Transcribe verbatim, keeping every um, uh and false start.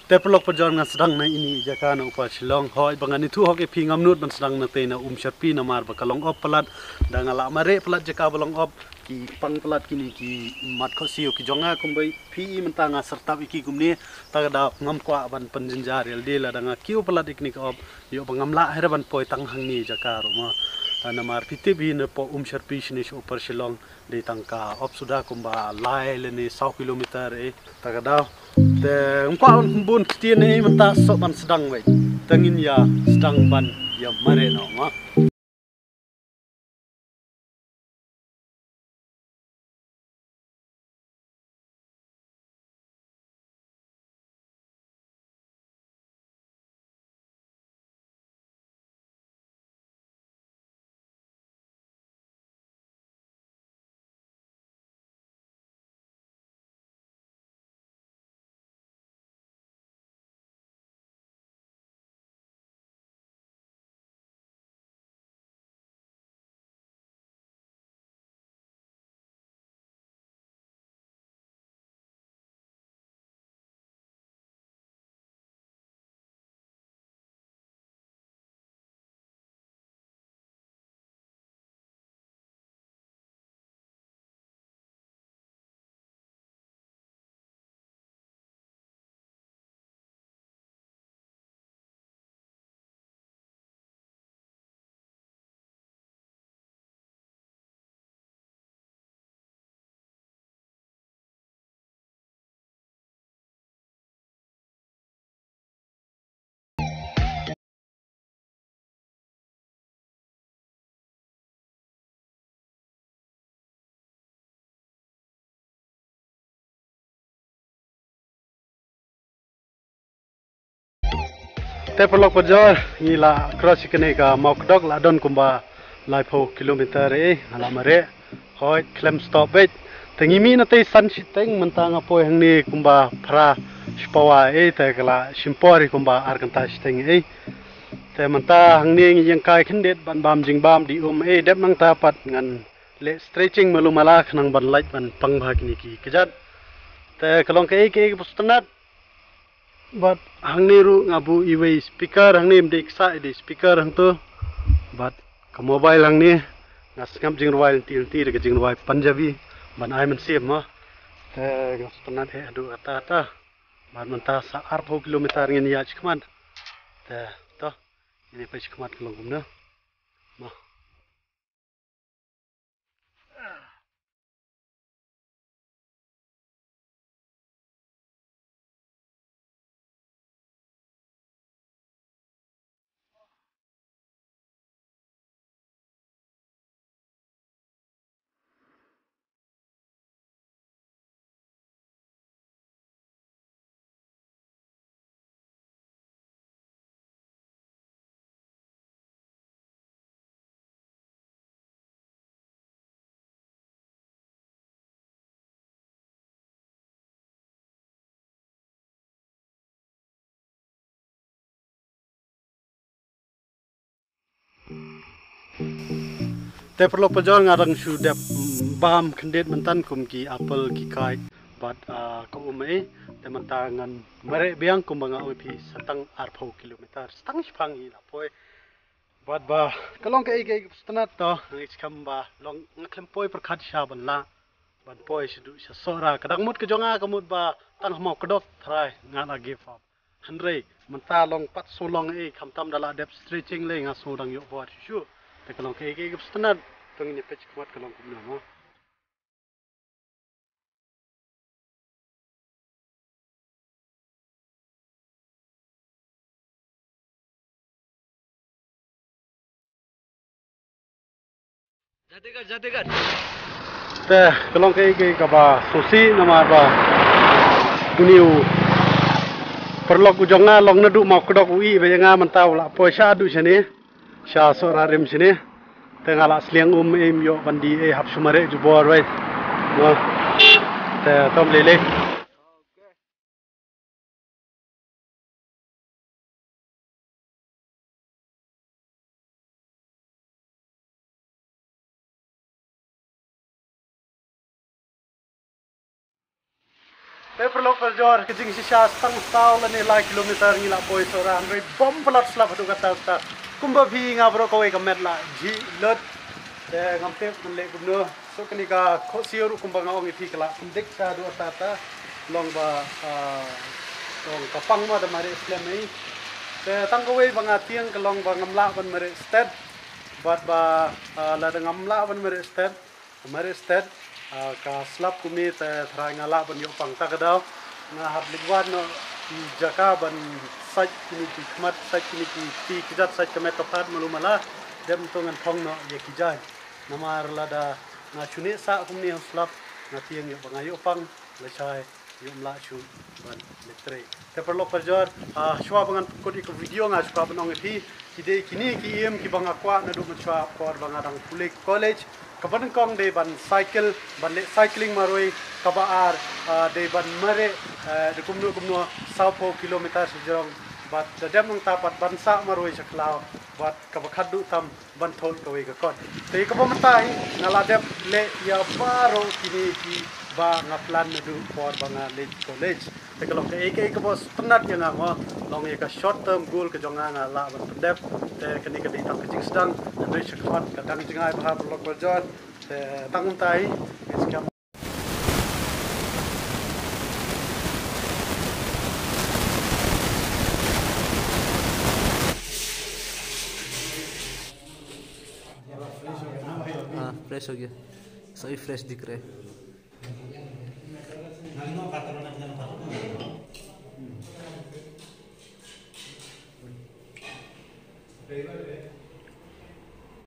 Te paralok parajor, nga sdang na ine i jaka na Upper Shillong. Hooid, ba ngan ïathuh hok ïa phi, ngam nud ban sdang na tei na Umsharpi namar ba ka long op palat. Da nga lah mareh palat jaka ba long op, ki pang palat kine ki mat khohsiew ki jong nga, kumba phi i mynta nga syrtap ïa ki kumne. Ta ka daw ngam kwah ban pynjynjar ïalade lada nga kiew palat ïa kine ki op, ïoh ba ngam lah hi ruh ban poi tang hangne jaka ruh mo. Ah, namar phi tip hi napoh Umsharpi shane sha Upper Shillong dei tang ka op suda kumba lai lane saw kilometer, eh, ta ka daw. Te ngam kwah ban bun ktien, eh, mynta soh ban sdang wei. Te ngin ïa sdang ban ïa mareh noh mo. Te paralok parajor, ngi la cross ïa kane ka Mawkdok, la don kumba laiphew kilometer, eh, nga la mareh. Hooid, khlem stop beit. Te ngi mih na tei san shiteng, mynta nga poi hangne kumba phra shipawa, eh, te ka la shim por hi kumba ar kynta shiteng, eh. Te mynta hangne ngi ïengkai khyndiat ban bam jingbam dih um, eh, dep nangta pat ngan leh stretching malu mala khnang ban lait ban pang bha kine ki kjat. Te ka long kaei kaei kaba sngewtynnat. Bad hangne ruh nga buh iwei speaker, hangne ym dei ksa, i dei speaker hangto. Bad ka mobile hangne, nga sngap jingrwai lynti lynti da ka jingrwai Punjabi ban ai mynsiem mo. Te nga sngewtynnat eh haduh katta katta. Bad mynta sa arphew kilometer ngin ïaid shakhmat. Te to, ngin ïa peit shakhmat ka long kumno mo. Te paralok parajor, nga dang shu dep, mm, bam khyndiat mynta kum ki apple, ki kait bad, ah, ka um eh. Te mynta ngan mareh biang kumba nga ong ïa phi, sa tang arphew kilometer, sa tang shiphang hi la poi. Bad ba ka long kaei kaei kaba sngewtynnat to, nga ngeit skhem ba long, nga khlem poi pyrkhat shisha ban lah ban poi shaduh sha Sohra. Ka dang mut ka jong nga ka mut ba tang ha Mawkdok tharai nga la give up. Hynrei mynta long pat shu long eh, khamtam da la dep stretching lei nga sngew dang ïoh bor shuh shuh. Te ka long kaei kaei kaba sngewtynnat, to ngin ïa peit shakhmat ka long kumno mo. Te ka long kaei kaei kaba sngewsih namar ba une u paralok u jong nga long naduh Mawkdok, u ïeh beit ïa nga mynta u la poi sha haduh shane, sha Sohra rim shane. Te nga la sliang um, im ïoh ban die eh, hap shu mareh jubor wei. Mo. Te to, ym lei lei. Te paralok parajor, ka jingshisha tang saw lane lai kilometer ngi la poi Sohra, hynrei bym palat slap haduh katta katta. Kumba phi, nga baroh kawei ka met la jhieh lut. Te ngam tip ngan leh kumno. So kane ka khohsiew ruh kumba nga ong ïa phi ka la pyndik ka haduh katta katta. Long ba, ah, long ka pang ma da mareh slem ei. Te tang kawei ba nga tieng ka long ba ngam lah ban mareh stet. Bad ba, ah, lada ngam lah ban mareh stet, mareh stet, ah, ka slap kumne te tharai nga lah ban ïoh pang ta ka daw. Nga hap leit wad noh ki jaka ban sait kine ki khmat, sait kine ki kti kjat, sait ka met ka phad malu mala. Dep to ngan phong noh ïa ki jaiñ. Namar lada nga shu neh sah kumne ha slap, nga tieng ïoh ba nga ïoh pang, lashai ïoh ym lah shuh ban leit trei. Te paralok parajor, ah, shuwa ba ngan pynkut ïa ka video nga shu kwah ban ong ïa phi, ki dei kine ki im kiba nga kwah naduh mynshuwa por ba nga dang pule college. Kaba nyngkong dei ban cycle, ban leh cycling marwei, kaba ar, ah, dei ban mareh, eh, da kumno kumno sawphew kilometer sha jrong, bad da dep nangta pat ban sah marwei sha khlaw, bad kaba khatduh tam ban thoh kawei ka kot. Te kaba mynta hi nga la dep leh ïa baroh kine kiba nga plan naduh por ba nga leit college. Te ka long kaei kaei kaba sngewtynnat ïa nga mo, long ïa ka short term goal ka jong nga nga lah ban pyndep. Te kane ka dei tang ka jingsdang, hynrei shakhmat ka dang jngai bha paralok parajor. Te tang mynta hi, ngi skhem. हाँ, फ्रेश हो गया। सभी फ्रेश दिख रहे हैं।